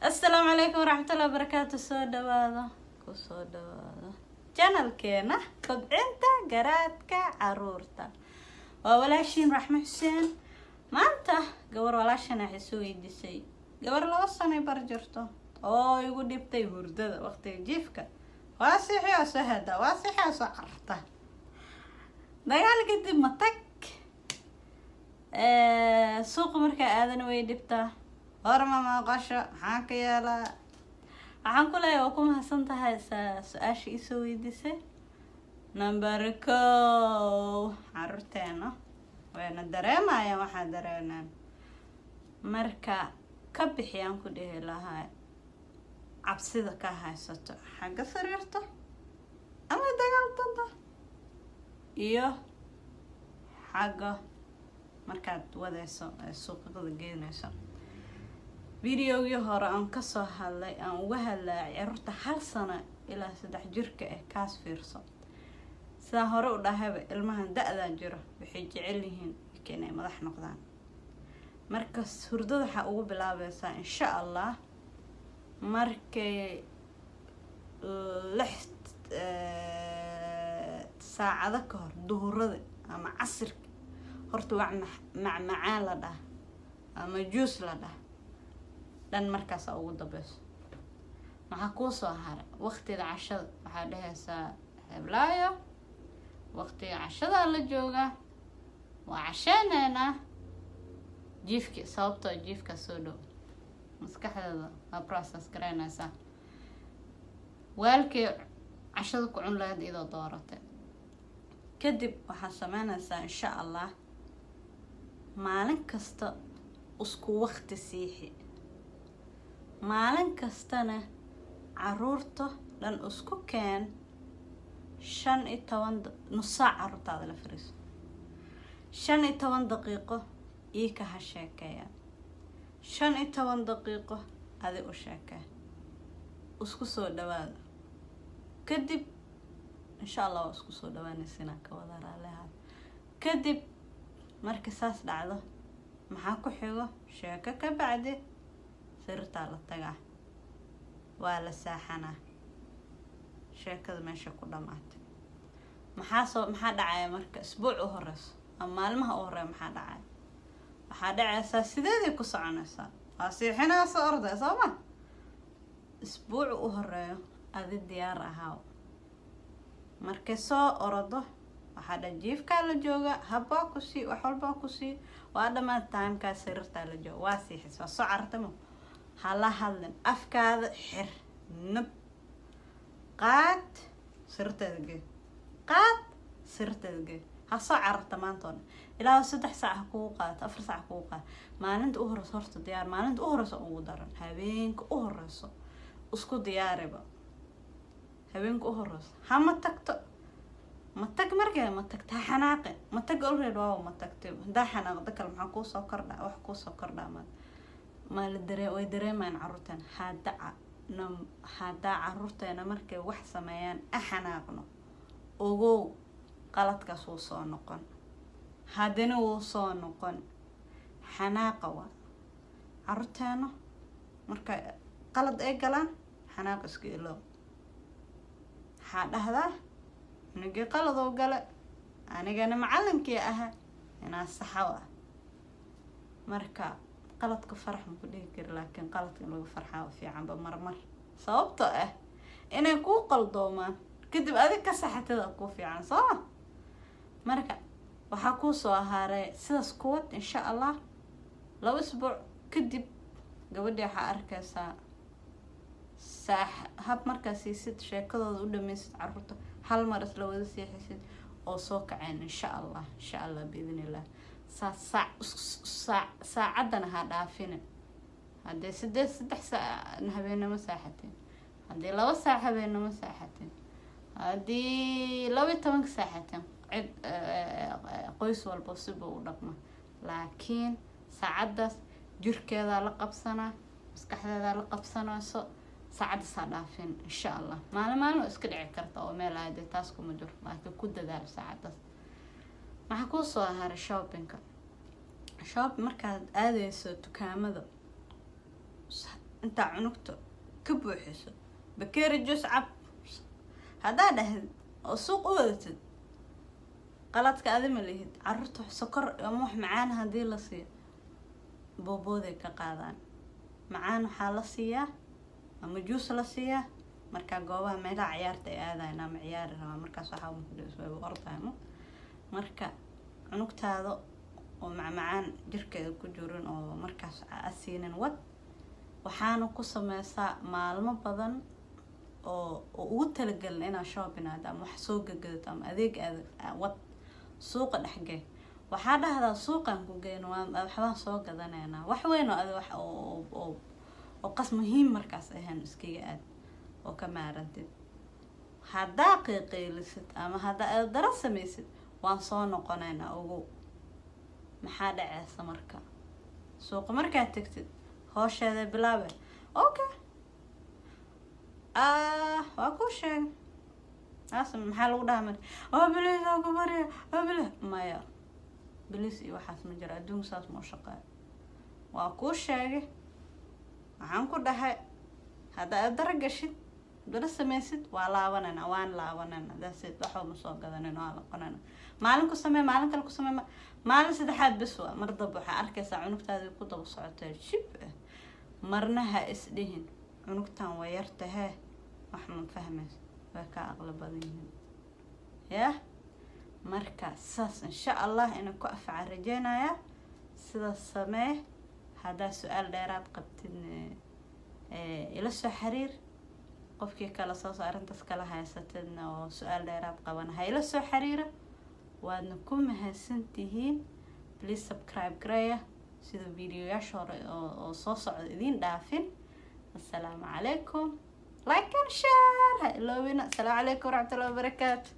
Asalaamu calaykum waraxmatullahi wabarakaatu. Soo dhawaada, kusoo dhawaada channelkeena Kobcinta Garaadka Caruurta. Waa walaashiin Raxmo Xuseen. Maanta gabar walaashan waxay soo weydiisay gabar 2 sanay bar jirto oo igu dhibtay hurdada, waqtiga jiifka. Waa siixi oo soo hada, waa siixi oo soo cararta. Dagaal kadib ma tag suuqa markaa aadana way dhibtaa, horma maqasho. Maxaa ka yeelaa? Waxaan ku leeyahay, waa ku mahadsan tahay su-aasha iisoo weydiisay. Number 1, caruurteena wayna dareemayaan, waxaa dareenaan marka ka bixiyaan ku dhihi lahaa cabsida ka haysato xagga sariirta ama dagaaltada iyo xagga markaad wadeyso ee suuqada geynayso. Videogii hore aan kasoo hadlay, aan uga hadlaya caruurta 1 sano ilaa 3 jirka ah, kaas fiirso. Sidaa hore u dhahayba, ilmahan da-daa jiro waxay jecel yihiin inay madax noqdaan. Marka hurdada waxaa ugu bilaabaysaa, insha Allah, markay 6 saacado ka hor duhurada ama casirka. Horta wax macmacaan la dhah ama juice la dhah dhan markaasa ugu dambeyso. Maxaa kuu soo haray? Waqtiga cashada waxaa dhehaysaa, "Heblaayo, waqtiga cashadaa la joogaa, waa casheeneynaa." Jiifki, sababtoo jiifkaa soo dhow, maskaxdeeda waa process garaynaysaa waalkii cashada ku cun lahayd iyadoo dooratay. Kadib waxaad sameynaysaa, insha Allah, maalin kasta isku waqti siixi, maalin kastana caruurta dhan isku keen. 15, nus saac caruurtaada la fariiso, 15 daqiiqo ii ka ha sheekeeya, 15 daqiiqo adi u sheekee, isku soo dhawaada. Kadib, insha Allah, waa isku soo dhawaanaysinaa, ka wada raalihaad. Kadib marka saas dhacdo, maxaa ku xigo? Sheeko ka bacdi sariirtaa la tagaa, waa la saaxanaa, sheekada meesha ku dhamaatay. Maxaa soo, maxaa dhacaya marka isbuuc u horeyso ama maalmaha u horeya? Maxaa dhacaya? Waxaa dhacaysaa sideeday ku soconaysaa, waa siixinaa, soo orday, soo ma? Isbuuc u horeeyo adi diyaar ahaaw. Markay soo orodo, waxaa dha jiifkaa la jooga, habbaa ku sii, wax walbaa ku sii, waa dhammaan timekaa sariirtaa la jooga, waa siixis, waa soo cartamo. Hala hadlin, afkaada xir, nab qaad, sariirteeda gee, qaad, sariirteeda gee. Ha soo cararta maanta oo dhan, ilaa 3 saac ha kugu qaadato, 4 saac ha kugu qaadato. Maalinta u horeyso horta diyaar, maalinta u horeyso ugu daran, habeenka u horeyso isku diyaariba. Habeenka u horeyso hama tagto, ma tag. Markee ma tagta, ha xanaaqe, ma tag. Already waaba ma tagtay. Haddaa xanaaqda kale, maxaa kuusoo kordhaa? Wax kuusoo kordhaa ma ma la daree? Way dareemayaan carruurteena. Haddaa caruurteena markay wax sameeyaan a xanaaqno, ogow qaladkaas wuu soo noqon, haddana wuu soo noqon. Xanaaqa waa caruurteena marka qalad ay galaan, xanaaq iska ilow. Waxaa dhahdaa, "Cunugii qaladoo gale, anigana macalinkii ahaa inaa saxaw ah." Marka qaladka farax ma ku dhihi kari, laakiin qaladka in lagu farxaa fiicanba marmar, sababtoo ah inay kuu qaldoomaan kadib adig ka saxatada kuu fiican, sooma? Marka waxaa kuu soo ahaaray sidaas kuwad. Insha Allah, 2 isbuuc kadib gabadhii waxaa arkaysaa saax hab markaa siisid, sheekadooda u dhameysid, caruurta hal mar isla wada seexisid oo soo kaceen, insha Allah, insha Allah, biidn illah. Saa saac saac saacaddana ha dhaafinin. Haddii sideed, 3 saac habeenimo saaxateen, haddii 2 saac habeenimo saaxateen, haddii 12-ka saaxateen, cid qoys walba siba u dhaqma, laakiin saacaddaas jirkeedaa la qabsanaa, maskaxdeedaa la qabsanayso. Saacaddaas ha dhaafin, insha Allah. Maalin maalin waa iska dhici karta oo meel aaday, taas kuma jiro, laakiin ku dadaal saacaddaas. Maxaa kuu soo haray? Shoppingka. Shop markaad aadeyso dukaamada. Intaa cunugta ka buuxiso bakeeri juice cab haddaa dhahdid oo suuq u wadatid, qaladka adima lihid. Caruurta sokor ama wax macaan haddii la siiyo, boobooday ka qaadaan. Macaan waxaa la siiyaa ama juice la siiyaa markaa goobaha meelaha ciyaarta ay aadayan ama ciyaari rabaan. Markaas waxaa ordaymo. Marka cunugtaada oo macmacaan jirkeeda ku jirin oo markaas asiinin, wad waxaana ku sameysaa maalmo badan oo ugu talagelin inaad shopping aado ama wax soo gagadato ama adeeg aad wad, suuqa dhexgee. Waxaa dhahdaa, "Suuqan ku geyn, waxbaan soo gadanaynaa." Wax weyn oo adi wax oo qas muhiim markaas ahayn iskaga aad oo ka maarantid. Haddaa qiiqiilisid ama haddaa dara samaysid, "Waan soo noqonaynaa," ogow maxaa dhaceysa. Marka suuqa markaad tegtid, hoosheeda bilaabe. "Okay, waa kuu sheegay." Taas maxaa lagu dhahaa marka? "Oh please, waa ku barya, oh please." Maya, please iyo waxaas ma jiro. Adduunka saas ma u shaqeeyo. Waa kuu sheegay, waxaan ku dhahay haddaa dara gashid, dara samaysid, waa laabanayna, waan laabanayna. That's it. Waxba ma soo gadanin, waa noqonayna. Maalin ku samee, maalin kale ku samee, maalin saddexaad bes waa. Mar damba waxaa arkaysaa cunugtaadii ku daba socotee shib ah. Marna ha is dhihin, "Cunugtan waa yartahee, wax ma fahmayso." Way kaa aqli badan yihiin. Yah, marka saas insha Allah inaan ku afaca rajeynayaa. Sidaas samee. Haddaa su-aal dheeraad qabtidna, ila soo xiriir. Qofkii kale saas arrintaas kala haysatidna oo su-aal dheeraad qabana, ha ila soo xiriira. Waadna ku mahadsan tihiin. Please subscribe gareeya sida videoyaasha hore oo soo socda idiin dhaafin. Assalaamu calaykum. Like and share ha iloobina. Asalaamu calaykum waraxmatullahi wabarakaatu.